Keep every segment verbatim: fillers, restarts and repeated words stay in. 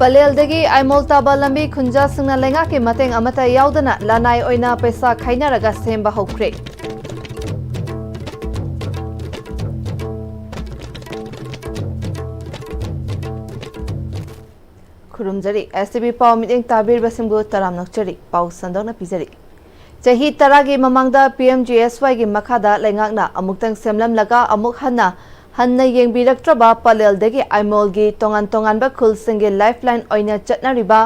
ꯄꯂꯦꯜꯗꯒꯤ ꯑꯥꯏꯃꯣꯜ ꯇꯥꯕ ꯂꯝꯕꯤ ꯈꯨꯟꯖꯥꯁꯤꯡꯅ ꯂꯩꯉꯥꯛꯀꯤ ꯃꯇꯦꯡ ꯑꯃꯠꯇ ꯌꯥꯎꯗꯅ ꯂꯅꯥꯏ ꯑꯣꯏꯅ ꯄꯩꯁꯥ ꯈꯥꯏꯅꯔꯒ ꯁꯦꯝꯕ ꯍꯧꯈ꯭ꯔꯦ꯫ ꯈꯨꯔꯨꯝꯖꯔꯤ꯫ ꯑꯦꯁ ꯇꯤ ꯚꯤ ꯄꯥꯎ ꯃꯤꯠꯌꯦꯡ ꯇꯥꯕꯤꯔꯤꯕꯁꯤꯡꯕꯨ ꯇꯔꯥꯝꯅ ꯑꯣꯛꯆꯔꯤ꯫ ꯄꯥꯎ ꯁꯟꯗꯣꯛꯅ ꯄꯤꯖꯔꯤ꯫ ꯆꯍꯤ ꯇꯔꯥꯒꯤ ꯃꯃꯥꯡꯗ ꯄꯤ ꯑꯦꯝ ꯖꯤ ꯑꯦꯁ ꯋꯥꯏꯒꯤ ꯃꯈꯥꯗ ꯂꯩꯉꯥꯛꯅ ꯑꯃꯨꯛꯇꯪ ꯁꯦꯝꯂꯝꯂꯒ ꯑꯃꯨꯛ ꯍꯟꯅ ꯍꯟꯅ ꯌꯦꯡꯕꯤꯔꯛꯇ꯭ꯔꯕ ꯄꯂꯦꯜꯗꯒꯤ ꯑꯥꯏꯃꯣꯜꯒꯤ ꯇꯣꯉꯥꯟ ꯇꯣꯉꯥꯟꯕ ꯈꯨꯜꯁꯤꯡꯒꯤ ꯂꯥꯏꯐꯂꯥꯏꯟ ꯑꯣꯏꯅ ꯆꯠꯅꯔꯤꯕ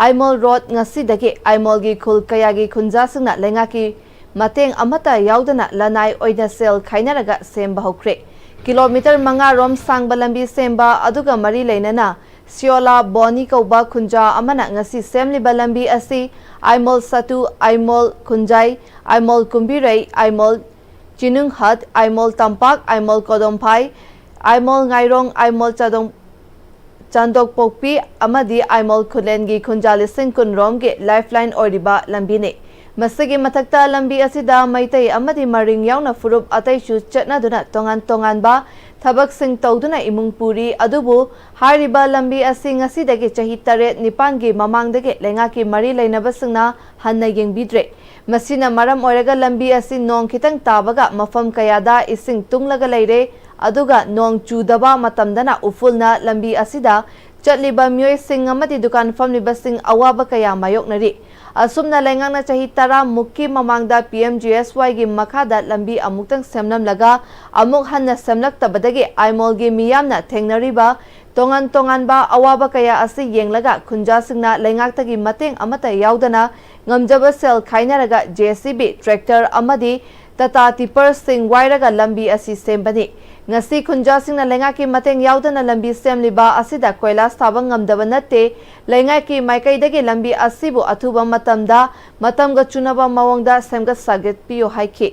ꯑꯥꯏꯃꯣꯜ ꯔꯣꯗ ꯉꯁꯤꯗꯒꯤ ꯑꯥꯏꯃꯣꯜꯒꯤ ꯈꯨꯜ ꯀꯌꯥꯒꯤ ꯈꯨꯟꯖꯥꯁꯤꯡꯅ ꯂꯩꯉꯥꯛꯀꯤ ꯃꯇꯦꯡ ꯑꯃꯠꯇ ꯌꯥꯎꯗꯅ ꯂꯅꯥꯏ ꯑꯣꯏꯅ ꯁꯦꯜ ꯈꯥꯏꯅꯔꯒ ꯁꯦꯝꯕ ꯍꯧꯈ꯭ꯔꯦ꯫ ꯀꯤꯂꯣꯃꯤꯇꯔ ꯃꯉꯥ ꯔꯣꯝ ꯁꯥꯡꯕ ꯂꯝꯕꯤ ꯁꯦꯝꯕ ꯑꯗꯨꯒ ꯃꯔꯤ ꯂꯩꯅꯅ ꯁꯤꯌꯣꯂꯥ ꯕꯣꯅꯤ ꯀꯧꯕ ꯈꯨꯟꯖꯥ ꯑꯃꯅ ꯉꯁꯤ ꯁꯦꯝꯂꯤꯕ ꯂꯝꯕꯤ ꯑꯁꯤ ꯑꯥꯏꯃꯣꯜ ꯁꯇꯨ, ꯑꯥꯏꯃꯣꯜ ꯈꯨꯟꯖꯥꯏ, ꯑꯥꯏꯃꯣꯜ ꯀꯨꯝꯕꯤꯔꯩ, ꯑꯥꯏꯃꯣꯜ ꯆꯤꯅꯨꯡꯍꯠ, ꯑꯥꯏꯃꯣꯜ ꯇꯝꯄꯥꯛ, ꯑꯥꯏꯃꯣꯜ ꯀꯣꯗꯣꯝꯐꯥꯏ, ꯑꯥꯏꯃꯣꯜ ꯉꯥꯏꯔꯣꯡ, ꯑꯥꯏꯃꯣꯜ ꯆꯥꯗꯣꯡ, ꯆꯥꯟꯗꯣꯛꯄꯣꯛꯄꯤ ꯑꯃꯗꯤ ꯑꯥꯏꯃꯣꯜ ꯈꯨꯂꯦꯟꯒꯤ ꯈꯨꯟꯖꯥ ꯂꯤꯁꯤꯡ ꯀꯨꯟ ꯔꯣꯝꯒꯤ ꯂꯥꯏꯐꯂꯥꯏꯟ ꯑꯣꯏꯔꯤꯕ ꯂꯝꯕꯤꯅꯤ꯫ ꯃꯁꯤꯒꯤ ꯃꯊꯛꯇ ꯂꯝꯕꯤ ꯑꯁꯤꯗ ꯃꯩꯇꯩ ꯑꯃꯗꯤ ꯃꯔꯤꯡ ꯌꯥꯎꯅ ꯐꯨꯔꯨꯞ ꯑꯇꯩꯁꯨ ꯆꯠꯅꯗꯨꯅ ꯇꯣꯉꯥꯟ ꯇꯣꯉꯥꯟꯕ ꯊꯕꯛꯁꯤꯡ ꯇꯧꯗꯨꯅ ꯏꯃꯨꯡ ꯄꯨꯔꯤ꯫ ꯑꯗꯨꯕꯨ ꯍꯥꯏꯔꯤꯕ ꯂꯝꯕꯤ ꯑꯁꯤ ꯉꯁꯤꯗꯒꯤ ꯆꯍꯤ ꯇꯔꯦꯠ ꯅꯤꯄꯥꯟꯒꯤ ꯃꯃꯥꯡꯗꯒꯤ ꯂꯩꯉꯥꯛꯀꯤ ꯃꯔꯤ ꯂꯩꯅꯕꯁꯤꯡꯅ ꯍꯟꯅ ꯌꯦꯡꯕꯤꯗ꯭ꯔꯦ꯫ ꯃꯁꯤꯅ ꯃꯔꯝ ꯑꯣꯏꯔꯒ ꯂꯝꯕꯤ ꯑꯁꯤ ꯅꯣꯡ ꯈꯤꯇꯪ ꯇꯥꯕꯒ ꯃꯐꯝ ꯀꯌꯥꯗ ꯏꯁꯤꯡ ꯇꯨꯡꯂꯒ ꯂꯩꯔꯦ, ꯑꯗꯨꯒ ꯅꯣꯡ ꯆꯨꯗꯕ ꯃꯇꯝꯗꯅ ꯎꯐꯨꯜꯅ ꯂꯝꯕꯤ ꯑꯁꯤꯗ ꯆꯠꯂꯤꯕ ꯃꯤꯑꯣꯏꯁꯤꯡ ꯑꯃꯗꯤ ꯗꯨꯀꯥꯟ ꯐꯝꯂꯤꯕꯁꯤꯡ ꯑꯋꯥꯕ ꯀꯌꯥ ꯃꯥꯌꯣꯛꯅꯔꯤ꯫ ꯑꯁꯨꯝꯅ ꯂꯩꯉꯥꯛꯅ ꯆꯍꯤ ꯇꯔꯥ ꯃꯨꯛꯀꯤ ꯃꯃꯥꯡꯗ ꯄꯤ ꯑꯦꯝ ꯖꯤ ꯑꯦꯁ ꯋꯥꯏꯒꯤ ꯃꯈꯥꯗ ꯂꯝꯕꯤ ꯑꯃꯨꯛꯇꯪ ꯁꯦꯝꯂꯝꯂꯒ ꯑꯃꯨꯛ ꯍꯟꯅ ꯁꯦꯝꯂꯛꯇꯕꯗꯒꯤ ꯑꯥꯏꯃꯣꯜꯒꯤ ꯃꯤꯌꯥꯝꯅ ꯊꯦꯡꯅꯔꯤꯕ ꯇꯣꯉꯥꯟ ꯇꯣꯉꯥꯟꯕ ꯑꯋꯥꯕ ꯀꯌꯥ ꯑꯁꯤ ꯌꯦꯡꯂꯒ ꯈꯨꯟꯖꯥꯁꯤꯡꯅ ꯂꯩꯉꯥꯛꯇꯒꯤ ꯃꯇꯦꯡ ꯑꯃꯠꯇ ꯌꯥꯎꯗꯅ ꯉꯝꯖꯕ ꯁꯦꯜ ꯈꯥꯏꯅꯔꯒ ꯖꯦ ꯁꯤ ꯕꯤ, ꯇ꯭ꯔꯦꯛꯇꯔ ꯑꯃꯗꯤ ꯇꯥꯇꯥ ꯇꯤꯄꯔꯁꯤꯡ ꯋꯥꯏꯔꯒ ꯂꯝꯕꯤ ꯑꯁꯤ ꯁꯦꯝꯕꯅꯤ꯫ ꯉꯁꯤ ꯈꯨꯟꯖꯥꯁꯤꯡꯅ ꯂꯩꯉꯥꯛꯀꯤ ꯃꯇꯦꯡ ꯌꯥꯎꯗꯅ ꯂꯝꯕꯤ ꯁꯦꯝꯂꯤꯕ ꯑꯁꯤꯗ ꯀꯣꯏꯂꯥꯁ ꯊꯥꯕ ꯉꯝꯗꯕ ꯅꯠꯇꯦ꯫ ꯂꯩꯉꯥꯛꯀꯤ ꯃꯥꯏꯀꯩꯗꯒꯤ ꯂꯝꯕꯤ ꯑꯁꯤꯕꯨ ꯑꯊꯨꯕ ꯃꯇꯝꯗ ꯃꯇꯝꯒ ꯆꯨꯅꯕ ꯃꯑꯣꯡꯗ ꯁꯦꯝꯒꯠ ꯁꯥꯒꯠꯄꯤꯌꯨ ꯍꯥꯏꯈꯤ꯫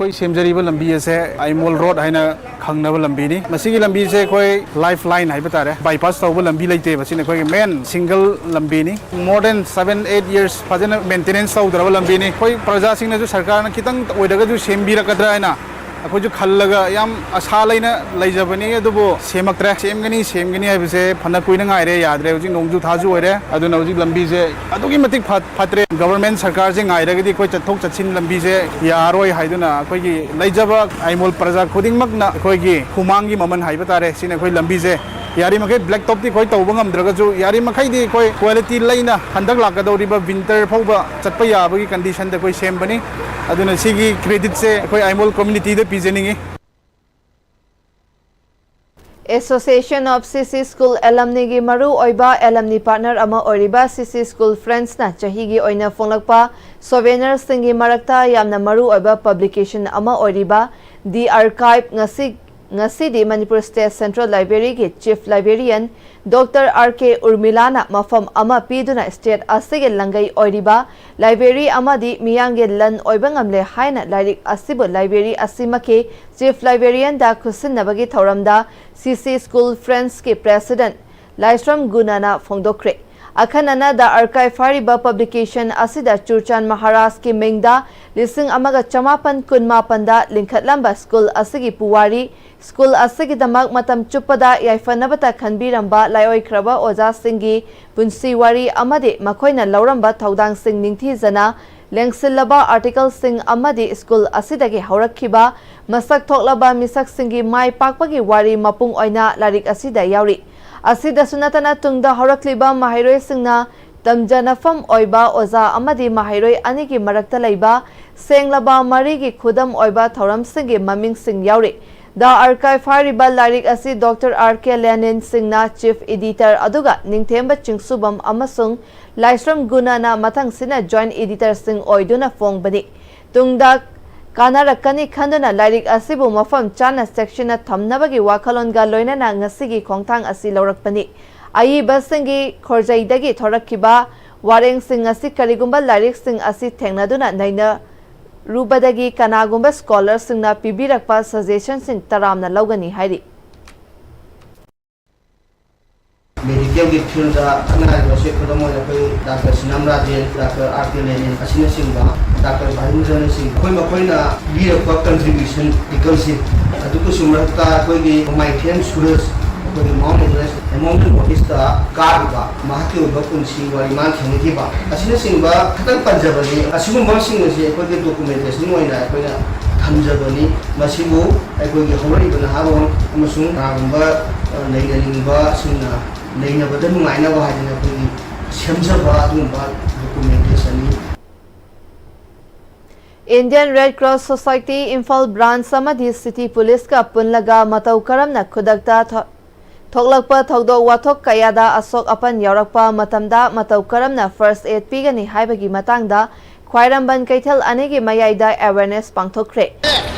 ꯑꯩꯈꯣꯏ ꯁꯦꯝꯖꯔꯤꯕ ꯂꯝꯕꯤ ꯑꯁꯦ ꯑꯥꯏꯃꯣꯜ ꯔꯣꯗ ꯍꯥꯏꯅ ꯈꯪꯅꯕ ꯂꯝꯕꯤꯅꯤ꯫ ꯃꯁꯤꯒꯤ ꯂꯝꯕꯤꯁꯦ ꯑꯩꯈꯣꯏ ꯂꯥꯏꯐ ꯂꯥꯏꯟ ꯍꯥꯏꯕ ꯇꯥꯔꯦ, ꯕꯥꯏꯄꯥꯁ ꯇꯧꯕ ꯂꯝꯕꯤ ꯂꯩꯇꯦꯕ꯫ ꯁꯤꯅ ꯑꯩꯈꯣꯏꯒꯤ ꯃꯦꯟ ꯁꯤꯡꯒꯜ ꯂꯝꯕꯤꯅꯤ꯫ More than seven eight years ꯐꯖꯅ ꯃꯦꯟꯇꯦꯅꯦꯟꯁ ꯇꯧꯗ꯭ꯔꯕ ꯂꯝꯕꯤꯅꯤ꯫ ꯑꯩꯈꯣꯏ ꯄ꯭ꯔꯖꯥꯁꯤꯡꯅꯁꯨ ꯁꯔꯀꯥꯔꯅ ꯈꯤꯇꯪ ꯑꯣꯏꯔꯒꯁꯨ ꯁꯦꯝꯕꯤꯔꯛꯀꯗ꯭ꯔꯥ ꯍꯥꯏꯅ ꯑꯩꯈꯣꯏꯁꯨ ꯈꯜꯂꯒ ꯌꯥꯝ ꯑꯁꯥ ꯂꯩꯅ ꯂꯩꯖꯕꯅꯤ, ꯑꯗꯨꯕꯨ ꯁꯦꯝꯃꯛꯇ꯭ꯔꯦ꯫ ꯁꯦꯝꯒꯅꯤ, ꯁꯦꯝꯒꯅꯤ ꯍꯥꯏꯕꯁꯦ ꯐꯅ ꯀꯨꯏꯅ ꯉꯥꯏꯔꯦ, ꯌꯥꯗ꯭ꯔꯦ꯫ ꯍꯧꯖꯤꯛ ꯅꯣꯡꯖꯨ ꯊꯥꯁꯨ ꯑꯣꯏꯔꯦ, ꯑꯗꯨꯅ ꯍꯧꯖꯤꯛ ꯂꯝꯕꯤꯁꯦ ꯑꯗꯨꯛꯀꯤ ꯃꯇꯤꯛ ꯐꯠ-, ꯐꯠꯇ꯭ꯔꯦ꯫ ꯒꯚꯔꯟꯃꯦꯟꯠ ꯁꯔꯀꯥꯔꯁꯦ ꯉꯥꯏꯔꯒꯗꯤ ꯑꯩꯈꯣꯏ ꯆꯠꯊꯣꯛ ꯆꯠꯁꯤꯟ ꯂꯝꯕꯤꯁꯦ ꯌꯥꯔꯣꯏ ꯍꯥꯏꯗꯨꯅ ꯑꯩꯈꯣꯏꯒꯤ ꯂꯩꯖꯕ ꯑꯥꯏꯃꯣꯜ ꯄ꯭ꯔꯖꯥ ꯈꯨꯗꯤꯡꯃꯛꯅ ꯑꯩꯈꯣꯏꯒꯤ ꯍꯨꯃꯥꯡꯒꯤ ꯃꯃꯜ ꯍꯥꯏꯕ ꯇꯥꯔꯦ, ꯁꯤꯅ ꯑꯩꯈꯣꯏ ꯂꯝꯕꯤꯁꯦ ꯌꯥꯔꯤꯃꯈꯩ ꯕ꯭ꯂꯦꯛ ꯇꯣꯞꯇꯤ ꯑꯩꯈꯣꯏ ꯇꯧꯕ ꯉꯝꯗ꯭ꯔꯒꯁꯨ, ꯌꯥꯔꯤꯃꯈꯩꯗꯤ ꯑꯩꯈꯣꯏ ꯀ꯭ꯋꯥꯂꯤꯇꯤ ꯂꯩꯅ ꯍꯟꯗꯛ ꯂꯥꯛꯀꯗꯧꯔꯤꯕ ꯋꯤꯟꯇꯔ ꯐꯥꯎꯕ ꯆꯠꯄ ꯌꯥꯕꯒꯤ ꯀꯟꯗꯤꯁꯟꯗ ꯑꯩꯈꯣꯏ ꯁꯦꯝꯕꯅꯤ꯫ ꯑꯗꯨꯅ ꯁꯤꯒꯤ ꯀ꯭ꯔꯦꯗꯤꯠꯁꯦ ꯑꯩꯈꯣꯏ Aimol ꯀꯝꯃ꯭ꯌꯨꯅꯤꯇꯤꯗ ꯄꯤꯖꯅꯤꯡꯉꯤ꯫ Association of C C School Alumniꯒꯤ ꯃꯔꯨ ꯑꯣꯏꯕ alumni partner ꯑꯃ ꯑꯣꯏꯔꯤꯕ C C School Friendsꯅ ꯆꯍꯤꯒꯤ ꯑꯣꯏꯅ ꯐꯣꯡꯂꯛꯄ ꯁꯣꯚꯦꯅꯔꯁꯤꯡꯒꯤ ꯃꯔꯛꯇ ꯌꯥꯝꯅ ꯃꯔꯨ ꯑꯣꯏꯕ ꯄꯕ꯭ꯂꯤꯀꯦꯁꯟ ꯑꯃ ꯑꯣꯏꯔꯤꯕ The Archive ꯉꯁꯤ, ꯉꯁꯤꯗꯤ Manipur State Central Libraryꯒꯤ Chief Librarian Doctor R K ꯎꯔꯃꯤꯂꯥꯅ ꯃꯐꯝ ꯑꯃ ꯄꯤꯗꯨꯅ state ꯑꯁꯤꯒꯤ ꯂꯪꯒꯩ ꯑꯣꯏꯔꯤꯕ library ꯑꯃꯗꯤ ꯃꯤꯌꯥꯝꯒꯤ ꯂꯟ ꯑꯣꯏꯕ ꯉꯝꯂꯦ ꯍꯥꯏꯅ ꯂꯥꯏꯔꯤꯛ ꯑꯁꯤꯕꯨ library ꯑꯁꯤꯃꯛꯀꯤ Chief Librarianꯗ ꯈꯨꯠꯁꯤꯟꯅꯕꯒꯤ ꯊꯧꯔꯝꯗ C C School Friendsꯀꯤ President ꯂꯥꯏꯁ꯭ꯔꯝ ꯒꯨꯅꯥꯅ ꯐꯣꯡꯗꯣꯛꯈ꯭ꯔꯦ꯫ ꯑꯈꯟꯅꯅ The Archive ꯍꯥꯏꯔꯤꯕ publication ꯑꯁꯤꯗ ꯆꯨꯔꯆꯥꯟ ꯃꯍꯥꯔꯥꯖꯀꯤ ꯃꯤꯡꯗ ꯂꯤꯁꯤꯡ ꯑꯃꯒ ꯆꯃꯥꯄꯟ ꯀꯨꯟꯃꯥꯄꯟꯗ ꯂꯤꯡꯈꯠꯂꯝꯕ school ꯑꯁꯤꯒꯤ ꯄꯨꯋꯥꯔꯤ, school ꯑꯁꯤꯒꯤꯗꯃꯛ ꯃꯇꯝ ꯆꯨꯞꯄꯗ ꯌꯥꯏꯐꯅꯕꯇ ꯈꯟꯕꯤꯔꯝꯕ ꯂꯥꯏꯑꯣꯏꯈ꯭ꯔꯕ ꯑꯣꯖꯥꯁꯤꯡꯒꯤ ꯄꯨꯟꯁꯤ ꯋꯥꯔꯤ ꯑꯃꯗꯤ ꯃꯈꯣꯏꯅ ꯂꯧꯔꯝꯕ ꯊꯧꯗꯥꯡꯁꯤꯡ ꯅꯤꯡꯊꯤꯖꯅ ꯂꯦꯡꯁꯤꯜꯂꯕ articleꯁꯤꯡ ꯑꯃꯗꯤ school ꯑꯁꯤꯗꯒꯤ ꯍꯧꯔꯛꯈꯤꯕ ꯃꯁꯛ ꯊꯣꯛꯂꯕ ꯃꯤꯁꯛꯁꯤꯡꯒꯤ ꯃꯥꯏ ꯄꯥꯛꯄꯒꯤ ꯋꯥꯔꯤ ꯃꯄꯨꯡ ꯑꯣꯏꯅ ꯂꯥꯏꯔꯤꯛ ꯑꯁꯤꯗ ꯌꯥꯎꯔꯤ꯫ ꯑꯁꯤꯗꯁꯨ ꯅꯠꯇꯅ ꯇꯨꯡꯗ ꯍꯧꯔꯛꯂꯤꯕ ꯃꯍꯩꯔꯣꯏꯁꯤꯡꯅ ꯇꯝꯖꯅꯐꯝ ꯑꯣꯏꯕ ꯑꯣꯖꯥ ꯑꯃꯗꯤ ꯃꯍꯩꯔꯣꯏ ꯑꯅꯤꯒꯤ ꯃꯔꯛꯇ ꯂꯩꯕ ꯁꯦꯡꯂꯕ ꯃꯔꯤꯒꯤ ꯈꯨꯗꯝ ꯑꯣꯏꯕ ꯊꯧꯔꯝꯁꯤꯡꯒꯤ ꯃꯃꯤꯡꯁꯤꯡ ꯌꯥꯎꯔꯤ꯫ The Archive ꯍꯥꯏꯔꯤꯕ ꯂꯥꯏꯔꯤꯛ ꯑꯁꯤ Doctor R K ꯂꯦꯅꯤꯟ ꯁꯤꯡꯅ Chief Editor ꯑꯗꯨꯒ ꯅꯤꯡꯊꯦꯝꯕ ꯆꯤꯡꯁꯨꯕꯝ ꯑꯃꯁꯨꯡ ꯂꯥꯏꯁ꯭ꯔꯝ ꯒꯨꯅꯥꯅ ꯃꯊꯪꯁꯤꯅ Joint Editorꯁꯤꯡ ꯑꯣꯏꯗꯨꯅ ꯐꯣꯡꯕꯅꯤ꯫ ꯇꯨꯡꯗ ꯀꯥꯟꯅꯔꯛꯀꯅꯤ ꯈꯟꯗꯨꯅ ꯂꯥꯏꯔꯤꯛ ꯑꯁꯤꯕꯨ ꯃꯐꯝ ꯆꯥꯅ ꯆꯦꯛꯁꯤꯟꯅ ꯊꯝꯅꯕꯒꯤ ꯋꯥꯈꯜꯂꯣꯟꯒ ꯂꯣꯏꯅꯅ ꯉꯁꯤꯒꯤ ꯈꯣꯡꯊꯥꯡ ꯑꯁꯤ ꯂꯧꯔꯛꯄꯅꯤ꯫ ꯑꯏꯕꯁꯤꯡꯒꯤ ꯈꯣꯔꯖꯩꯗꯒꯤ ꯊꯣꯔꯛꯈꯤꯕ ꯋꯥꯔꯦꯡꯁꯤꯡ ꯑꯁꯤ ꯀꯔꯤꯒꯨꯝꯕ ꯂꯥꯏꯔꯤꯛꯁꯤꯡ ꯑꯁꯤ ꯊꯦꯡꯅꯗꯨꯅ ꯅꯩꯅ-, ꯔꯨꯕꯗꯒꯤ ꯀꯅꯥꯒꯨꯝꯕ ꯁ꯭ꯀꯣꯂꯔꯁꯤꯡꯅ ꯄꯤꯕꯤꯔꯛꯄ ꯁꯖꯦꯁꯟꯁꯤꯡ ꯇꯔꯥꯝꯅ ꯂꯧꯒꯅꯤ ꯍꯥꯏꯔꯤ꯫ ꯃꯦꯗꯤꯀꯦꯜꯒꯤ ꯐꯤꯜꯗ ꯈꯠꯅ ꯍꯥꯏꯔꯤꯕꯁꯦ, ꯈꯨꯗꯝ ꯑꯣꯏꯅ ꯑꯩꯈꯣꯏ doctor Sinam Rajen, doctor R K Lenin ꯑꯁꯤꯅꯆꯤꯡꯕ, ꯗꯥꯛꯇꯔ ꯚꯥꯏꯕꯨꯟꯗ꯭ꯔꯅꯆꯤꯡꯕ, ꯑꯩꯈꯣꯏ ꯃꯈꯣꯏꯅ ꯄꯤꯔꯛꯄ ꯀꯟꯇ꯭ꯔꯤꯕ꯭ꯌꯨꯁꯟ ꯄꯤꯀꯜꯁꯤ, ꯑꯗꯨꯒ ꯁꯤ ꯃꯔꯛꯇ ꯑꯩꯈꯣꯏꯒꯤ ꯃꯥꯏꯊꯦꯝ ꯁꯨꯔꯖ, ꯑꯩꯈꯣꯏꯒꯤ ꯃꯥꯎꯟ ꯑꯦꯚꯔꯦꯁ, ꯃꯥꯎꯟ ꯑꯦꯚꯔꯦꯁꯇ ꯀꯥꯔꯤꯕ ꯃꯍꯥꯛꯀꯤ ꯑꯣꯏꯕ ꯄꯨꯟꯁꯤ ꯋꯥꯔꯤ ꯃꯥꯅ ꯊꯦꯡꯅꯈꯤꯕ ꯑꯁꯤꯅꯆꯤꯡꯕ ꯈꯇꯪ ꯄꯟꯖꯕꯅꯤ꯫ ꯑꯁꯤꯒꯨꯝꯕꯁꯤꯡ ꯑꯁꯤ ꯑꯩꯈꯣꯏꯒꯤ ꯗꯣꯀꯨꯃꯦꯟꯇꯦꯁꯟ ꯑꯣꯏꯅ ꯑꯩꯈꯣꯏꯅ ꯊꯝꯖꯕꯅꯤ꯫ ꯃꯁꯤꯕꯨ ꯑꯩꯈꯣꯏꯒꯤ ꯍꯧꯔꯛꯏꯕ ꯅꯍꯥꯔꯣꯜ ꯑꯃꯁꯨꯡ ꯀꯅꯥꯒꯨꯝꯕ, ꯑ, ꯅꯩꯅꯅꯤꯡꯕꯁꯤꯡꯅ ꯅꯩꯅꯕꯗ ꯅꯨꯡꯉꯥꯏꯅꯕ ꯍꯥꯏꯗꯅ ꯑꯩꯈꯣꯏꯒꯤ ꯁꯦꯝꯖꯕ ꯑꯗꯨꯒꯨꯝꯕ ꯗꯣꯀꯨꯃꯦꯟꯇꯦꯁꯟꯅꯤ꯫ Indian Red Cross Society Imphal branch ꯑꯃꯗꯤ ꯁꯤꯇꯤ ꯄꯨꯂꯤꯁꯀ ꯄꯨꯜꯂꯒ ꯃꯇꯧ ꯀꯔꯝꯅ ꯈꯨꯗꯛꯇ ꯊꯣ-, ꯊꯣꯛꯂꯛꯄ ꯊꯧꯗꯣꯛ ꯋꯥꯊꯣꯛ ꯀꯌꯥꯗ ꯑꯁꯣꯛ ꯑꯄꯟ ꯌꯥꯎꯔꯛꯄ ꯃꯇꯝꯗ ꯃꯇꯧ ꯀꯔꯝꯅ ꯐꯥꯔꯁ ꯑꯦꯗ ꯄꯤꯒꯅꯤ ꯍꯥꯏꯕꯒꯤ ꯃꯇꯥꯡꯗ ꯈ꯭ꯋꯥꯏꯔꯝꯕꯟ ꯀꯩꯊꯦꯜ ꯑꯅꯤꯒꯤ ꯃꯌꯥꯏꯗ ꯑꯦꯋꯦꯔꯅꯦꯁ ꯄꯥꯡꯊꯣꯛꯈ꯭ꯔꯦ꯫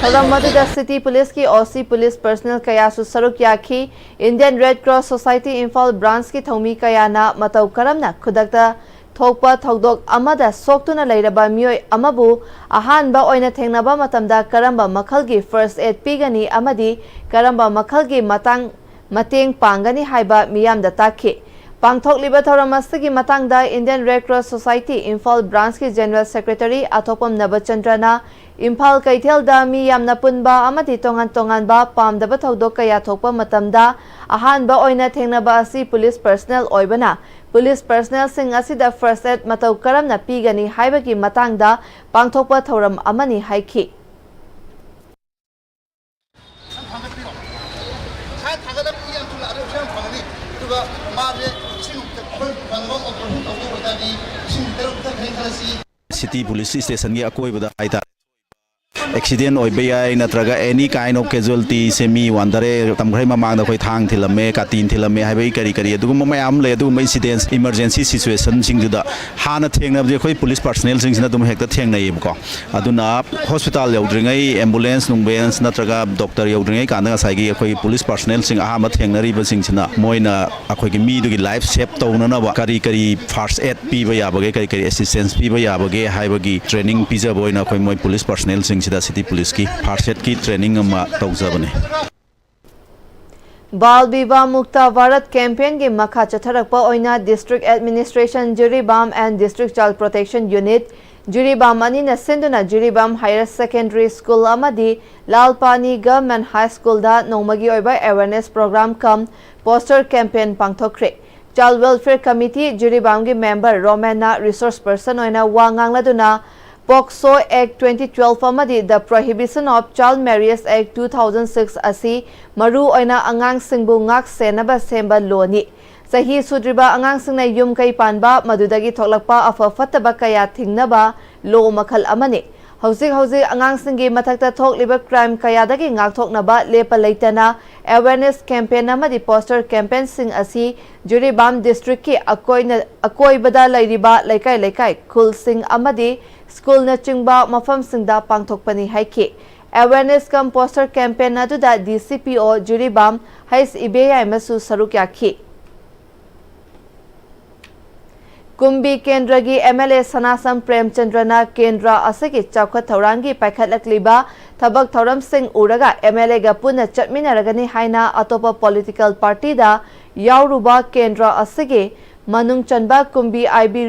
ꯊꯧꯔꯝ ꯑꯗꯨꯗ ꯁꯤꯇꯤ ꯄꯨꯂꯤꯁꯀꯤ ꯑꯣ ꯁꯤ, ꯄꯨꯂꯤꯁ ꯄꯔꯁꯅꯦꯜ ꯀꯌꯥꯁꯨ ꯁꯔꯨꯛ ꯌꯥꯈꯤ꯫ Indian Red Cross Society Imphal ꯕ꯭ꯔꯥꯟꯆꯀꯤ ꯊꯧꯃꯤ ꯀꯌꯥꯅ ꯃꯇꯧ ꯀꯔꯝꯅ ꯈꯨꯗꯛꯇ ꯊꯣꯛꯄ ꯊꯧꯗꯣꯛ ꯑꯃꯗ ꯁꯣꯛꯇꯨꯅ ꯂꯩꯔꯕ ꯃꯤꯑꯣꯏ ꯑꯃꯕꯨ ꯑꯍꯥꯟꯕ ꯑꯣꯏꯅ ꯊꯦꯡꯅꯕ ꯃꯇꯝꯗ ꯀꯔꯝꯕ ꯃꯈꯜꯒꯤ ꯐꯥꯔꯁ ꯑꯦꯗ ꯄꯤꯒꯅꯤ ꯑꯃꯗꯤ ꯀꯔꯝꯕ ꯃꯈꯜꯒꯤ ꯃꯇꯥꯡ ꯃꯇꯦꯡ ꯄꯥꯡꯒꯅꯤ ꯍꯥꯏꯕ ꯃꯤꯌꯥꯝꯗ ꯇꯥꯛꯈꯤ꯫ ꯄꯥꯡꯊꯣꯛꯂꯤꯕ ꯊꯧꯔꯝ ꯑꯁꯤꯒꯤ ꯃꯇꯥꯡꯗ Indian Red Cross Society Imphal ꯕ꯭ꯔꯥꯟꯆꯀꯤ ꯖꯦꯅꯔꯦꯜ ꯁꯦꯀ꯭ꯔꯦꯇꯔꯤ ꯑꯊꯣꯛꯄꯝ ꯅꯕꯆꯟꯗ꯭ꯔꯅ ꯏꯝꯐꯥꯜ ꯀꯩꯊꯦꯜꯗ ꯃꯤ ꯌꯥꯝꯅ ꯄꯨꯟꯕ ꯑꯃꯗꯤ ꯇꯣꯉꯥꯟ ꯇꯣꯉꯥꯟꯕ ꯄꯥꯝꯗꯕ ꯊꯧꯗꯣꯛ ꯀꯌꯥ ꯊꯣꯛꯄ ꯃꯇꯝꯗ ꯑꯍꯥꯟꯕ ꯑꯣꯏꯅ ꯊꯦꯡꯅꯕ ꯑꯁꯤ ꯄꯨꯂꯤꯁ ꯄꯔꯁꯅꯦꯜ ꯑꯣꯏꯕꯅ, ꯄꯨꯂꯤꯁ ꯄꯔꯁꯅꯦꯜꯁꯤꯡ ꯑꯁꯤꯗ ꯐꯥꯔꯁ ꯑꯦꯗ ꯃꯇꯧ ꯀꯔꯝꯅ ꯄꯤꯒꯅꯤ ꯍꯥꯏꯕꯒꯤ ꯃꯇꯥꯡꯗ ꯄꯥꯡꯊꯣꯛꯄ ꯊꯧꯔꯝ ꯑꯃꯅꯤ ꯍꯥꯏꯈꯤ꯫ ꯏꯁꯥ ꯊꯥꯒꯠꯂꯒ ꯏ ꯌꯥꯝ ꯊꯨꯅ ꯑꯗꯨ ꯌꯥꯝ ꯐꯪꯒꯅꯤ꯫ ꯑꯗꯨꯒ ꯃꯥꯁꯦ ꯏꯁꯤꯡ ꯑꯩꯈꯣꯏ ꯐꯪꯕ ꯑꯣꯄꯔꯦꯁꯟ ꯇꯧꯕ ꯑꯣꯏꯇꯥꯔꯗꯤ ꯏꯁꯤꯡ ꯂꯤꯇꯔ ꯑꯃ ꯄꯤꯊꯛꯈ꯭ꯔꯦ ꯈꯜꯂꯁꯤ꯫ ꯁꯤꯇꯤ ꯄꯨꯂꯤꯁ ꯁ꯭ꯇꯦꯁꯟꯒꯤ ꯑꯀꯣꯏꯕꯗ ꯍꯥꯏꯇꯥꯔꯦ꯫ ꯑꯦꯛꯁꯤꯗꯦꯟ ꯑꯣꯏꯕ ꯌꯥꯏ, ꯅꯠꯇ꯭ꯔꯒ any kind of casualty ꯁꯦ, ꯃꯤ ꯋꯥꯟꯊꯔꯦ, ꯃꯇꯝ ꯈꯔꯒꯤ ꯃꯃꯥꯡꯗ ꯑꯩꯈꯣꯏ ꯊꯥꯡ ꯊꯤꯜꯂꯝꯃꯦ, ꯀꯥꯇꯤꯟ ꯊꯤꯜꯂꯝꯃꯦ ꯍꯥꯏꯕꯒꯤ ꯀꯔꯤ ꯀꯔꯤ ꯑꯗꯨꯒꯨꯝꯕ ꯃꯌꯥꯝ ꯑꯃ ꯂꯩ꯫ ꯑꯗꯨꯒꯨꯝꯕ incidents, emergency situation ꯁꯤꯡꯗꯨꯗ ꯍꯥꯟꯅ ꯊꯦꯡꯅꯕꯁꯦ ꯑꯩꯈꯣꯏ ꯄꯨꯂꯤꯁ ꯄꯥꯔꯁꯅꯦꯜꯁꯤꯡꯁꯤꯅ ꯑꯗꯨꯝ ꯍꯦꯛꯇ ꯊꯦꯡꯅꯩꯌꯦꯕꯀꯣ꯫ ꯑꯗꯨꯅ ꯍꯣꯁꯄꯤꯇꯥꯜ ꯌꯧꯗ꯭ꯔꯤꯉꯩ, ambulance ꯅꯨꯡꯕꯨꯂꯦꯟꯁ ꯅꯠꯇ꯭ꯔꯒ ꯗꯣꯛꯇꯔ ꯌꯧꯗ꯭ꯔꯤꯉꯩ ꯀꯥꯟꯗ ꯉꯁꯥꯏꯒꯤ ꯑꯩꯈꯣꯏ ꯄꯨꯂꯤꯁ ꯄꯥꯔꯁꯅꯦꯜꯁꯤꯡ ꯑꯍꯥꯟꯕ ꯊꯦꯡꯅꯔꯤꯕꯁꯤꯡꯁꯤꯅ ꯃꯣꯏꯅ ꯑꯩꯈꯣꯏꯒꯤ ꯃꯤꯗꯨꯒꯤ ꯂꯥꯏꯐ ꯁꯦꯞ ꯇꯧꯅꯅꯕ ꯀꯔꯤ ꯀꯔꯤ ꯐꯥꯔꯁ ꯑꯦꯗ ꯄꯤꯕ ꯌꯥꯕꯒꯦ, ꯀꯔꯤ ꯀꯔꯤ ꯑꯦꯁꯤꯁꯇꯦꯟꯁ ꯄꯤꯕ ꯌꯥꯕꯒꯦ ꯍꯥꯏꯕꯒꯤ ꯇ꯭ꯔꯦꯅꯤꯡ ꯄꯤꯖꯕ ꯑꯣꯏꯅ ꯑꯩꯈꯣꯏ ꯃꯣꯏ ꯄꯨꯂꯤꯁ ꯄꯥꯔꯁꯅꯦꯜꯁꯤꯡꯁꯤꯗ ꯁꯤꯇꯤ ꯄꯨꯂꯤꯁꯀꯤ ꯐꯥꯔꯁ ꯑꯦꯗꯀꯤ ꯇ꯭ꯔꯦꯅꯤꯡ ꯑꯃ ꯇꯧꯖꯕꯅꯤ꯫ ꯕꯥꯜ ꯕꯤꯕꯥ ꯃꯨꯛꯇ ꯚꯥꯔꯠ ꯀꯦꯝꯄꯦꯟꯒꯤ ꯃꯈꯥ ꯆꯠꯊꯔꯛꯄ ꯑꯣꯏꯅ ꯗꯤꯁꯇ꯭ꯔꯤꯛ ꯑꯦꯗꯃꯤꯅꯤꯁꯇ꯭ꯔꯦꯁꯟ ꯖꯤꯔꯤꯕꯥꯝ and district child protection unit ꯖꯤꯔꯤꯕꯥꯝ ꯑꯅꯤꯅ ꯁꯤꯟꯗꯨꯅ ꯖꯤꯔꯤꯕꯥꯝ ꯍꯥꯌꯔ ꯁꯦꯀꯦꯟꯗꯔꯤ ꯁ꯭ꯀꯨꯜ ꯑꯃꯗꯤ ꯂꯥꯜꯄꯥꯅꯤ ꯒꯚꯔꯟꯃꯦꯟꯠ ꯍꯥꯏ ꯁ꯭ꯀꯨꯜꯗ ꯅꯣꯡꯃꯒꯤ ꯑꯣꯏꯕ awareness programme cum poster campaign ꯄꯥꯡꯊꯣꯛꯈ꯭ꯔꯦ꯫ ꯆꯥꯏꯜ ꯋꯦꯜꯐꯤꯌꯔ ꯀꯃꯤꯇꯤ ꯖꯤꯔꯤꯕꯥꯝꯒꯤ ꯃꯦꯝꯕꯔ ꯔꯣꯃꯦꯟꯅ ꯔꯤꯁꯣꯔꯁ ꯄꯔꯁꯟ ꯑꯣꯏꯅ ꯋꯥ ꯉꯥꯡꯂꯗꯨꯅ ꯄꯣꯛꯁꯣ ꯑꯦꯛ ꯇ꯭ꯋꯦꯟꯇꯤ ꯇ꯭ꯋꯦꯜꯐ ꯑꯃꯗꯤ The Prohibition of Child Marriage Act two thousand six ꯑꯁꯤ ꯃꯔꯨ ꯑꯣꯏꯅ ꯑꯉꯥꯡꯁꯤꯡꯕꯨ ꯉꯥꯛ ꯁꯦꯟꯅꯕ ꯁꯦꯝꯕ ꯂꯣꯅꯤ꯫ ꯆꯍꯤ ꯁꯨꯗ꯭ꯔꯤꯕ ꯑꯉꯥꯡꯁꯤꯡꯅ ꯌꯨꯝ ꯀꯩ ꯄꯥꯟꯕ, ꯃꯗꯨꯗꯒꯤ ꯊꯣꯛꯂꯛꯄ ꯑꯐ ꯐꯠꯇꯕ ꯀꯌꯥ ꯊꯤꯡꯅꯕ ꯂꯣ ꯃꯈꯜ ꯑꯃꯅꯤ꯫ ꯍꯧꯖꯤꯛ ꯍꯧꯖꯤꯛ ꯑꯉꯥꯡꯁꯤꯡꯒꯤ ꯃꯊꯛꯇ ꯊꯣꯛꯂꯤꯕ ꯀ꯭ꯔꯥꯏꯝ ꯀꯌꯥꯗꯒꯤ ꯉꯥꯛꯊꯣꯛꯅꯕ ꯂꯦꯞꯄ ꯂꯩꯇꯅ ꯑꯦꯋꯦꯔꯅꯦꯁ ꯀꯦꯝꯄꯦꯟ ꯑꯃꯗꯤ ꯄꯣꯁꯇꯔ ꯀꯦꯝꯄꯦꯟꯁꯤꯡ ꯑꯁꯤ ꯖꯤꯔꯤꯕꯥꯝ ꯗꯤꯁꯇ꯭ꯔꯤꯛꯀꯤ ꯑꯀꯣꯏꯅ-, ꯑꯀꯣꯏꯕꯗ ꯂꯩꯔꯤꯕ ꯂꯩꯀꯥꯏ ꯂꯩꯀꯥꯏ, ꯈꯨꯜꯁꯤꯡ ꯑꯃꯗꯤ ꯁ꯭ꯀꯨꯜꯅꯆꯤꯡꯕ ꯃꯐꯝꯁꯤꯡꯗ ꯄꯥꯡꯊꯣꯛꯄꯅꯤ ꯍꯥꯏꯈꯤ꯫ ꯑꯦꯋꯦꯔꯅꯦꯁ ꯀꯝ ꯄꯣꯁꯇꯔ ꯀꯦꯝꯄꯦꯟ ꯑꯗꯨꯗ ꯗꯤ ꯁꯤ ꯄꯤ ꯑꯣ ꯖꯤꯔꯤꯕꯥꯝ ꯍꯩꯁ ꯏꯕꯦꯌꯥꯏꯃꯁꯨ ꯁꯔꯨꯛ ꯌꯥꯈꯤ꯫ ꯀꯨꯝꯕꯤ ꯀꯦꯟꯗ꯭ꯔꯒꯤ ꯑꯦꯝ ꯑꯦꯜ ꯑꯦ ꯁꯅꯥꯁꯝ ꯄ꯭ꯔꯦꯝꯆꯟꯗ꯭ꯔꯅ ꯀꯦꯟꯗ꯭ꯔ ꯑꯁꯤꯒꯤ ꯆꯥꯎꯈꯠ ꯊꯧꯔꯥꯡꯒꯤ ꯄꯥꯏꯈꯠꯂꯛꯂꯤꯕ ꯊꯕꯛ ꯊꯧꯔꯝꯁꯤꯡ ꯎꯔꯒ ꯑꯦꯝ ꯑꯦꯜ ꯑꯦꯒ ꯄꯨꯟꯅ ꯆꯠꯃꯤꯟꯅꯔꯒꯅꯤ ꯍꯥꯏꯅ ꯑꯇꯣꯞꯄ ꯄꯣꯂꯤꯇꯤꯀꯦꯜ ꯄꯥꯔꯇꯤꯗ ꯌꯥꯎꯔꯨꯕ ꯀꯦꯟꯗ꯭ꯔ ꯑꯁꯤꯒꯤ ꯃꯅꯨꯡ ꯆꯟꯕ ꯀꯨꯝꯕꯤ I B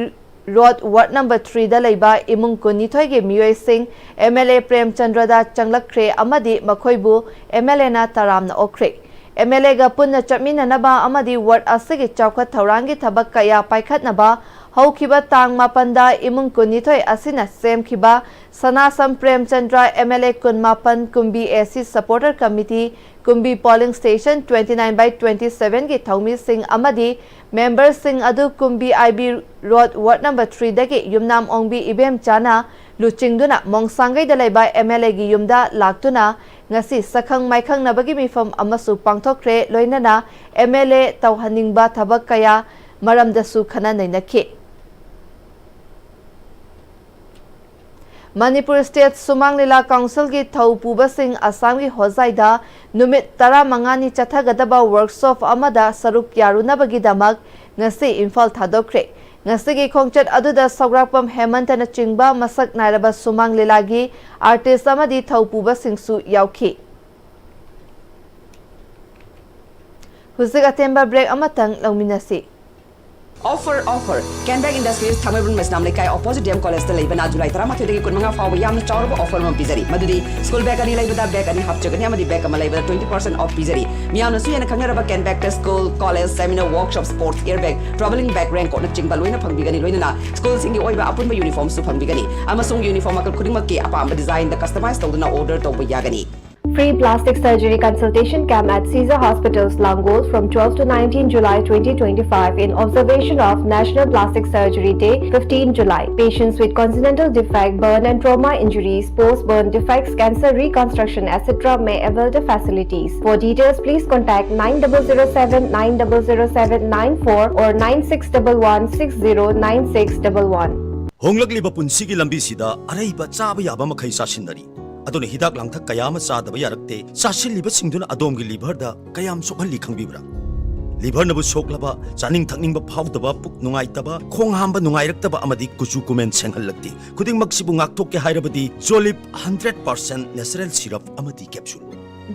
road ward number ꯊ꯭ꯔꯤꯗ ꯂꯩꯕ ꯏꯃꯨꯡ ꯀꯨꯟꯅꯤꯊꯣꯏꯒꯤ ꯃꯤꯑꯣꯏꯁꯤꯡ ꯑꯦꯝ ꯑꯦꯜ ꯑꯦ ꯄ꯭ꯔꯦꯝꯆꯟꯗ꯭ꯔꯗ ꯆꯪꯂꯛꯈ꯭ꯔꯦ ꯑꯃꯗꯤ ꯃꯈꯣꯏꯕꯨ ꯑꯦꯝ ꯑꯦꯜ ꯑꯦꯅ ꯇꯔꯥꯝꯅ ꯑꯣꯛꯈ꯭ꯔꯦ꯫ ꯑꯦꯝ ꯑꯦꯜ ꯑꯦꯒ ꯄꯨꯟꯅ ꯆꯠꯃꯤꯟꯅꯅꯕ ꯑꯃꯗꯤ ꯋꯥꯔꯗ ꯑꯁꯤꯒꯤ ꯆꯥꯎꯈꯠ ꯊꯧꯔꯥꯡꯒꯤ ꯊꯕꯛ ꯀꯌꯥ ꯄꯥꯏꯈꯠꯅꯕ ꯍꯧꯈꯤꯕ ꯇꯥꯡ ꯃꯥꯄꯟꯗ ꯏꯃꯨꯡ ꯀꯨꯟꯅꯤꯊꯣꯏ ꯑꯁꯤꯅ ꯁꯦꯝꯈꯤꯕ ꯁꯅꯥꯁꯝ Premchandra M L A ꯀꯨꯟꯃꯥꯄꯟ Kumbi A C supporter committee Kumbi polling station twenty nine by twenty ꯁꯚꯦꯟꯒꯤ ꯊꯧꯃꯤꯁꯤꯡ ꯑꯃꯗꯤ ꯃꯦꯝꯕꯔꯁꯤꯡ ꯑꯗꯨ Kumbi I B road ward number ꯊ꯭ꯔꯤꯗꯒꯤ ꯌꯨꯝꯅꯥꯝ ꯑꯣꯡꯕꯤ ꯏꯕꯦꯝꯆꯥꯅ ꯂꯨꯆꯤꯡꯗꯨꯅ ꯃꯣꯡꯁꯥꯡꯒꯩꯗ ꯂꯩꯕ ꯑꯦꯝ ꯑꯦꯜ ꯑꯦꯒꯤ ꯌꯨꯝꯗ ꯂꯥꯛꯇꯨꯅ ꯉꯁꯤ ꯁꯛꯈꯪ ꯃꯥꯏꯈꯪꯅꯕꯒꯤ ꯃꯤꯐꯝ ꯑꯃꯁꯨ ꯄꯥꯡꯊꯣꯛꯈ꯭ꯔꯦ꯫ ꯂꯣꯏꯅꯅ ꯑꯦꯝ ꯑꯦꯜ ꯑꯦ ꯇꯧꯍꯟꯅꯤꯡꯕ ꯊꯕꯛ ꯀꯌꯥ ꯃꯔꯝꯗꯁꯨ ꯈꯟꯅ ꯅꯩꯅꯈꯤ꯫ ꯃꯅꯤꯄꯨꯔ ꯁ꯭ꯇꯦꯠ ꯁꯨꯃꯥꯡ ꯂꯤꯂꯥ ꯀꯥꯎꯟꯁꯤꯜꯒꯤ ꯊꯧ ꯄꯨꯕꯁꯤꯡ ꯑꯁꯥꯝꯒꯤ ꯍꯣꯖꯥꯏꯗ ꯅꯨꯃꯤꯠ ꯇꯔꯥꯃꯉꯥꯅꯤ ꯆꯠꯊꯒꯗꯕ ꯋꯔꯛꯁꯣꯞ ꯑꯃꯗ ꯁꯔꯨꯛ ꯌꯥꯔꯨꯅꯕꯒꯤꯗꯃꯛ ꯉꯁꯤ ꯏꯝꯐꯥꯜ ꯊꯥꯗꯣꯛꯈ꯭ꯔꯦ꯫ ꯉꯁꯤꯒꯤ ꯈꯣꯡꯆꯠ ꯑꯗꯨꯗ ꯁꯧꯒ꯭ꯔꯥꯛꯄꯝ ꯍꯦꯃꯟꯇꯅꯆꯤꯡꯕ ꯃꯁꯛ ꯅꯥꯏꯔꯕ ꯁꯨꯃꯥꯡ ꯂꯤꯂꯥꯒꯤ ꯑꯥꯔꯇꯤꯁ ꯑꯃꯗꯤ ꯊꯧ ꯄꯨꯕꯁꯤꯡꯁꯨ ꯌꯥꯎꯈꯤ꯫ ꯍꯧꯖꯤꯛ ꯑꯇꯦꯟꯕ ꯕ꯭ꯔꯦꯛ ꯑꯃꯇꯪ ꯂꯧꯃꯤꯟꯅꯁꯤ꯫ Offer, offer! Kenbag Industries, ꯊꯥꯡꯃꯩꯕꯟ ꯃꯩꯁꯅꯥꯝ ꯂꯩꯀꯥꯏ, opposite D M College ꯇ ꯂꯩꯕꯅ ꯖꯨꯂꯥꯏ ꯇꯔꯥꯃꯥꯊꯣꯏꯗꯒꯤ ꯀꯨꯟꯃꯉꯥ ꯐꯥꯎꯕ ꯌꯥꯝꯅ ꯆꯥꯎꯔꯕ offer ꯑꯃ ꯄꯤꯖꯔꯤ꯫ ꯃꯗꯨꯗꯤ school bag ꯑꯅꯤ ꯂꯩꯕꯗ bag ꯑꯅꯤ ꯍꯥꯞꯆꯒꯅꯤ ꯑꯃꯗꯤ bag ꯑꯃ ꯂꯩꯕꯗ twenty percent off ꯄꯤꯖꯔꯤ꯫ ꯃꯤꯌꯥꯝꯅꯁꯨ ꯍꯦꯟꯅ ꯈꯪꯅꯔꯕ Kenbag ꯇ school, college, seminar, workshop, sports gear bag, travelling bag, raincoat ꯅꯆꯤꯡꯕ ꯂꯣꯏꯅ ꯐꯪꯕꯤꯒꯅꯤ꯫ ꯂꯣꯏꯅꯅ school ꯁꯤꯡꯒꯤ ꯑꯣꯏꯕ ꯑꯄꯨꯟꯕ uniform ꯁꯨ ꯐꯪꯕꯤꯒꯅꯤ꯫ ꯑꯃꯁꯨꯡ uniform ꯃꯈꯜ ꯈꯨꯗꯤꯡꯃꯛꯀꯤ ꯑꯄꯥꯝꯕ design ꯗ customize ꯇꯧꯗꯨꯅ order ꯇꯧꯕ ꯌꯥꯒꯅꯤ꯫ Free plastic surgery consultation camp at Caesar Hospitals, Langol, from twelve to nineteen July twenty twenty-five, in observation of National Plastic Surgery Day, fifteen July. Patients with congenital defect, burn and trauma injuries, post-burn defects, cancer reconstruction, et cetera may avail the facilities. For details, please contact nine double zero seven nine double zero seven nine four or nine six double one six zero nine six double one. ꯍꯣꯡꯂꯛꯂꯤꯕ ꯄꯨꯟꯁꯤꯒꯤ ꯂꯝꯕꯤꯁꯤꯗ ꯑꯔꯩꯕ ꯆꯥꯕ ꯌꯥꯕ ꯃꯈꯩ ꯆꯥꯁꯤꯟꯅꯔꯤ꯫ ꯑꯗꯨꯅ ꯍꯤꯗꯥꯛ ꯂꯥꯡꯊꯛ ꯀꯌꯥ ꯑꯃ ꯆꯥꯗꯕ ꯌꯥꯔꯛꯇꯦ꯫ ꯆꯥꯁꯤꯜꯂꯤꯕꯁꯤꯡꯗꯨꯅ ꯑꯗꯣꯝꯒꯤ liver ꯗ ꯀꯌꯥꯝ ꯁꯣꯛꯍꯜꯂꯤ ꯈꯪꯕꯤꯕ꯭ꯔꯥ? Liver ꯅꯕꯨ ꯁꯣꯛꯂꯕ, ꯆꯥꯅꯤꯡ ꯊꯛꯅꯤꯡꯕ ꯐꯥꯎꯗꯕ, ꯄꯨꯛ ꯅꯨꯡꯉꯥꯏꯇꯕ, ꯈꯣꯡ ꯍꯥꯝꯕ ꯅꯨꯡꯉꯥꯏꯔꯛꯇꯕ ꯑꯃꯗꯤ ꯀꯨꯆꯨ ꯀꯨꯃꯦꯟ ꯁꯦꯡꯍꯜꯂꯛꯇꯦ꯫ ꯈꯨꯗꯤꯡꯃꯛꯁꯤꯕꯨ ꯉꯥꯛꯊꯣꯛꯀꯦ ꯍꯥꯏꯔꯕꯗꯤ Jolib hundred percent natural syrup ꯑꯃꯗꯤ capsule꯫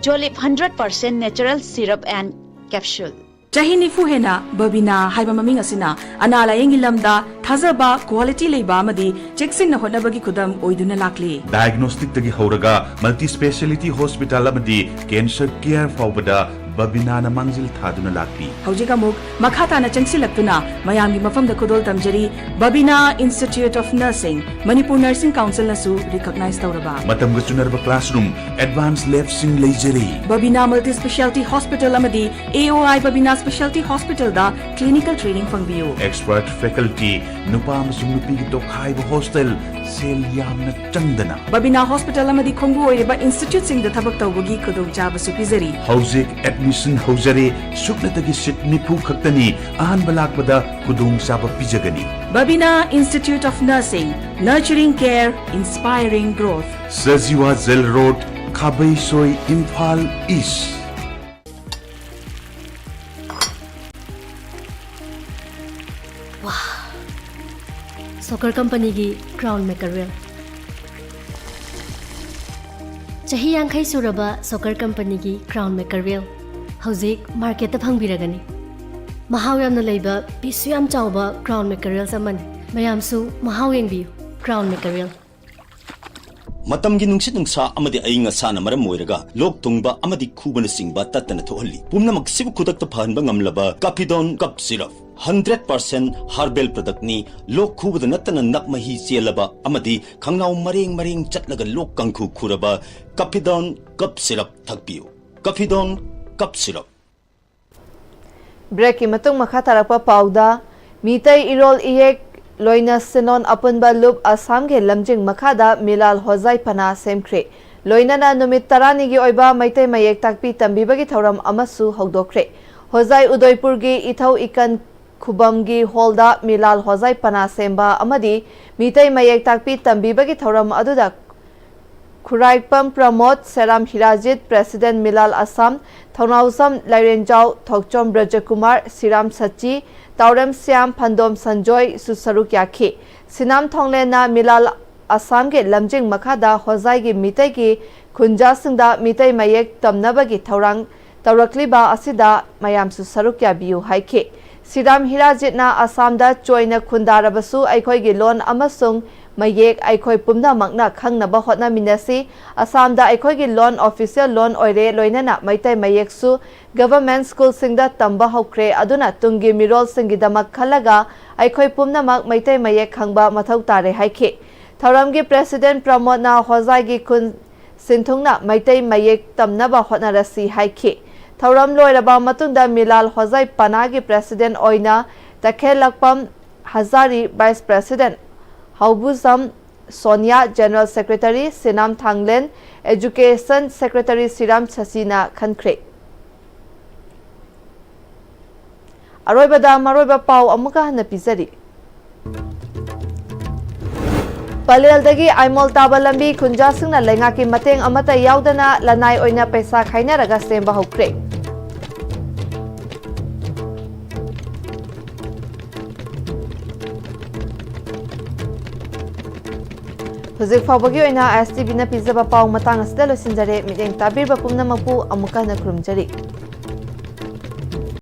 Jolib hundred percent natural syrup and capsule꯫ ꯆꯍꯤ ꯅꯤꯐꯨ ꯍꯦꯟꯅ ꯕꯕꯤꯅꯥ ꯍꯥꯏꯕ ꯃꯃꯤꯡ ꯑꯁꯤꯅ ꯑꯅꯥ ꯂꯥꯌꯦꯡꯒꯤ ꯂꯝꯗ ꯊꯥꯖꯕ, quality ꯂꯩꯕ ꯑꯃꯗꯤ ꯆꯦꯛꯁꯤꯟꯅ ꯍꯣꯠꯅꯕꯒꯤ ꯈꯨꯗꯝ ꯑꯣꯏꯗꯨꯅ ꯂꯥꯛꯂꯤ꯫ Diagnostic ꯇꯒꯤ ꯍꯧꯔꯒ multi speciality hospital ꯑꯃꯗꯤ cancer care ꯐꯥꯎꯕꯗ ꯕꯕꯤꯅꯥꯅ ꯃꯥꯡꯖꯤꯜ ꯊꯥꯗꯨꯅ ꯂꯥꯛꯂꯤ꯫ ꯍꯧꯖꯤꯛ ꯑꯃꯨꯛ ꯃꯈꯥ ꯇꯥꯅ ꯆꯪꯁꯤꯜꯂꯛꯇꯨꯅ ꯃꯌꯥꯝꯒꯤ ꯃꯐꯝꯗ ꯈꯨꯗꯣꯜ ꯇꯝꯖꯔꯤ꯫ ꯕꯕꯤꯅꯥ Institute of Nursing, Manipur Nursing Councilꯅꯁꯨ recognize ꯇꯧꯔꯕ꯫ ꯃꯇꯝꯒ ꯆꯨꯅꯔꯕ classroom, advanced labꯁꯤꯡ ꯂꯩꯖꯔꯤ꯫ ꯕꯕꯤꯅꯥ Multi Speciality Hospital ꯑꯃꯗꯤ A O I Babina Speciality Hospitalꯗ clinical training ꯐꯪꯕꯤꯌꯨ꯫ Expert faculty, ꯅꯨꯄꯥ ꯑꯃꯁꯨꯡ ꯅꯨꯄꯤꯒꯤ ꯇꯣꯈꯥꯏꯕ hostel, ꯁꯦꯜ ꯌꯥꯝꯅ ꯆꯪꯗꯅ꯫ ꯕꯕꯤꯅꯥ Hospital ꯑꯃꯗꯤ ꯈꯣꯡꯕꯨ ꯑꯣꯏꯔꯤꯕ instituteꯁꯤꯡꯗ ꯊꯕꯛ ꯇꯧꯕꯒꯤ ꯈꯨꯗꯣꯡꯆꯥꯕꯁꯨ ꯄꯤꯖꯔꯤ꯫ ꯍꯧꯖꯤꯛ admission ꯍꯧꯖꯔꯦ, ꯁꯨꯞꯅꯇꯒꯤ seat ꯅꯤꯐꯨ ꯈꯛꯇꯅꯤ, ꯑꯍꯥꯟꯕ ꯂꯥꯛꯄꯗ ꯈꯨꯗꯣꯡꯆꯥꯕ ꯄꯤꯖꯒꯅꯤ꯫ Babina Institute of Nursing, nurturing care, inspiring growth. Sajiwa Jail Road, Khabeisoi, Imphal East꯫ Soccer ꯀꯝꯄꯅꯤꯒꯤ Crown Mackerel꯫ ꯆꯍꯤ ꯌꯥꯡꯈꯩ ꯁꯨꯔꯕ ꯁꯣꯀꯔ ꯀꯝꯄꯅꯤꯒꯤ Crown Mackerel ꯍꯧꯖꯤꯛ marketꯇ ꯐꯪꯕꯤꯔꯒꯅꯤ꯫ ꯃꯍꯥꯎ ꯌꯥꯝꯅ ꯂꯩꯕ, pieceꯁꯨ ꯌꯥꯝ ꯆꯥꯎꯕ Crown Mackerels ꯑꯃꯅꯤ꯫ ꯃꯌꯥꯝꯁꯨ ꯃꯍꯥꯎ ꯌꯦꯡꯕꯤꯌꯨ꯫ Crown Mackerel꯫ ꯃꯇꯝꯒꯤ ꯅꯨꯡꯁꯤꯠ ꯅꯨꯡꯁꯥ ꯑꯃꯗꯤ ꯑꯏꯪ ꯑꯁꯥꯅ ꯃꯔꯝ ꯑꯣꯏꯔꯒ ꯂꯣꯛ ꯊꯨꯡꯕ ꯑꯃꯗꯤ ꯈꯨꯕꯅꯆꯤꯡꯕ ꯇꯠꯇꯅ ꯊꯣꯛꯍꯜꯂꯤ꯫ ꯄꯨꯝꯅꯃꯛꯁꯤꯕꯨ ꯈꯨꯗꯛꯇ ꯐꯍꯟꯕ ꯉꯝꯂꯕ Caphidone Cough Syrup, hundred percent herbal productꯅꯤ꯫ ꯂꯣꯛ ꯈꯨꯕꯗ ꯅꯠꯇꯅ ꯅꯞ ꯃꯍꯤ ꯆꯦꯜꯂꯕ ꯑꯃꯗꯤ ꯈꯪꯅꯥꯎ ꯃꯔꯦꯡ ꯃꯔꯦꯡ ꯆꯠꯂꯒ ꯂꯣꯛ ꯀꯥꯡꯈꯨ ꯈꯨꯔꯕ Caphidone Cough Syrup ꯊꯛꯄꯤꯌꯨ꯫ Caphidone Cough Syrup꯫ ꯕ꯭ꯔꯦꯛꯀꯤ ꯃꯇꯨꯡ ꯃꯈꯥ ꯇꯥꯔꯛꯄ ꯄꯥꯎꯗ, ꯃꯤꯇꯩ ꯏꯔꯣꯜ ꯏꯌꯦꯛ ꯂꯣꯏꯅ ꯁꯤꯅꯣꯟ ꯑꯄꯨꯟꯕ ꯂꯨꯞ ꯑꯁꯥꯝꯒꯤ ꯂꯝꯖꯤꯡ ꯃꯈꯥꯗ ꯃꯤꯂꯥꯜ ꯍꯣꯖꯥꯏ ꯄꯅꯥ ꯁꯦꯝꯈ꯭ꯔꯦ꯫ ꯂꯣꯏꯅꯅ ꯅꯨꯃꯤꯠ ꯇꯔꯥꯅꯤꯒꯤ ꯑꯣꯏꯕ ꯃꯩꯇꯩ ꯃꯌꯦꯛ ꯇꯥꯛꯄꯤ ꯇꯝꯕꯤꯕꯒꯤ ꯊꯧꯔꯝ ꯑꯃꯁꯨ ꯍꯧꯗꯣꯛꯈ꯭ꯔꯦ꯫ ꯍꯣꯖꯥꯏ ꯎꯗꯣꯏꯄꯨꯔꯒꯤ ꯏꯊꯧ ꯏꯀꯟ ꯈꯨꯕꯝꯒꯤ ꯍꯣꯜꯗ ꯃꯤꯂꯥꯜ ꯍꯣꯖꯥꯏ ꯄꯅꯥ ꯁꯦꯝꯕ ꯑꯃꯗꯤ ꯃꯤꯇꯩ ꯃꯌꯦꯛ ꯇꯥꯛꯄꯤ ꯇꯝꯕꯤꯕꯒꯤ ꯊꯧꯔꯝ ꯑꯗꯨꯗ ꯈꯨꯔꯥꯏꯄꯝ ꯄ꯭ꯔꯃꯣꯗ, ꯁꯦꯔꯥꯝ ꯍꯤꯔꯥꯖꯤꯠ, ꯄ꯭ꯔꯦꯁꯤꯗꯦꯟꯠ ꯃꯤꯂꯥꯜ ꯑꯁꯥꯝ, ꯊꯧꯅꯥꯎꯖꯝ ꯂꯥꯏꯔꯦꯟꯖꯥꯎ, ꯊꯣꯛꯆꯣꯝ ꯕ꯭ꯔꯖꯀꯨꯃꯥꯔ, ꯁꯤꯔꯥꯝ ꯁꯆꯤ, ꯇꯥꯎꯔꯦꯝ ꯁ꯭ꯌꯥꯝ, ꯐꯟꯗꯣꯝ ꯁꯟꯖꯣꯏ ꯁꯨ ꯁꯔꯨꯛ ꯌꯥꯈꯤ꯫ ꯁꯤꯅꯥꯝ ꯊꯣꯡꯂꯦꯟꯅ ꯃꯤꯂꯥꯜ ꯑꯁꯥꯝꯒꯤ ꯂꯝꯖꯤꯡ ꯃꯈꯥꯗ ꯍꯣꯖꯥꯏꯒꯤ ꯃꯤꯇꯩꯒꯤ ꯈꯨꯟꯖꯥꯁꯤꯡꯗ ꯃꯤꯇꯩ ꯃꯌꯦꯛ ꯇꯝꯅꯕꯒꯤ ꯊꯧꯔꯥꯡ ꯇꯧꯔꯛꯂꯤꯕ ꯑꯁꯤꯗ ꯃꯌꯥꯝꯁꯨ ꯁꯔꯨꯛ ꯌꯥꯕꯤꯌꯨ ꯍꯥꯏꯈꯤ꯫ ꯁꯤꯔꯥꯝ ꯍꯤꯔꯥꯖꯤꯠꯅ ꯑꯁꯥꯝꯗ ꯆꯣꯏꯅ ꯈꯨꯟꯗꯥꯔꯕꯁꯨ ꯑꯩꯈꯣꯏꯒꯤ ꯂꯣꯟ ꯑꯃꯁꯨꯡ ꯃꯌꯦꯛ ꯑꯩꯈꯣꯏ ꯄꯨꯝꯅꯃꯛꯅ ꯈꯪꯅꯕ ꯍꯣꯠꯅꯃꯤꯟꯅꯁꯤ꯫ ꯑꯁꯥꯝꯗ ꯑꯩꯈꯣꯏꯒꯤ ꯂꯣꯟ official ꯂꯣꯟ ꯑꯣꯏꯔꯦ, ꯂꯣꯏꯅꯅ ꯃꯩꯇꯩ ꯃꯌꯦꯛꯁꯨ government schoolꯁꯤꯡꯗ ꯇꯝꯕ ꯍꯧꯈ꯭ꯔꯦ꯫ ꯑꯗꯨꯅ ꯇꯨꯡꯒꯤ ꯃꯤꯔꯣꯜꯁꯤꯡꯒꯤꯗꯃꯛ ꯈꯜꯂꯒ ꯑꯩꯈꯣꯏ ꯄꯨꯝꯅꯃꯛ ꯃꯩꯇꯩ ꯃꯌꯦꯛ ꯈꯪꯕ ꯃꯊꯧ ꯇꯥꯔꯦ ꯍꯥꯏꯈꯤ꯫ ꯊꯧꯔꯝꯒꯤ president ꯄ꯭ꯔꯃꯣꯗꯅ ꯍꯣꯖꯥꯏꯒꯤ ꯈꯨꯟ ꯁꯤꯟꯊꯨꯡꯅ ꯃꯩꯇꯩ ꯃꯌꯦꯛ ꯇꯝꯅꯕ ꯍꯣꯠꯅꯔꯁꯤ ꯍꯥꯏꯈꯤ꯫ ꯊꯧꯔꯝ ꯂꯣꯏꯔꯕ ꯃꯇꯨꯡꯗ ꯃꯤꯂꯥꯜ ꯍꯣꯖꯥꯏ ꯄꯅꯥꯒꯤ president ꯑꯣꯏꯅ ꯇꯈꯦꯜꯂꯛꯄꯝ ꯍꯖꯥꯔꯤ, vice president ꯍꯧꯕꯨꯖꯝ Sonia, general secretary ꯁꯤꯅꯥꯝ ꯊꯥꯡꯂꯦꯟ, education secretary ꯁꯤꯔꯥꯝ ꯁꯁꯤꯅ ꯈꯟꯈ꯭ꯔꯦ꯫ ꯑꯔꯣꯏꯕꯗ ꯃꯔꯨꯑꯣꯏꯕ ꯄꯥꯎ ꯑꯃꯨꯛꯀ ꯍꯟꯅ ꯄꯤꯖꯔꯤ꯫ ꯄꯂꯦꯜꯗꯒꯤ ꯑꯥꯏꯃꯣꯜ ꯇꯥꯕ ꯂꯝꯕꯤ ꯈꯨꯟꯖꯥꯁꯤꯡꯅ ꯂꯩꯉꯥꯛꯀꯤ ꯃꯇꯦꯡ ꯑꯃꯠꯇ ꯌꯥꯎꯗꯅ ꯂꯅꯥꯏ ꯑꯣꯏꯅ ꯄꯩꯁꯥ ꯈꯥꯏꯅꯔꯒ ꯁꯦꯝꯕ ꯍꯧꯈ꯭ꯔꯦ꯫ ꯍꯧꯖꯤꯛ ꯐꯥꯎꯕꯒꯤ ꯑꯣꯏꯅ ISTVꯅ ꯄꯤꯖꯕ ꯄꯥꯎ ꯃꯇꯥꯡ ꯑꯁꯤꯗ ꯂꯣꯏꯁꯤꯟꯖꯔꯦ꯫ ꯃꯤꯠꯌꯦꯡ ꯇꯥꯕꯤꯔꯤꯕ ꯄꯨꯝꯅꯃꯛꯄꯨ ꯑꯃꯨꯛꯀ ꯍꯟꯅ ꯈꯨꯔꯨꯝꯖꯔꯤ꯫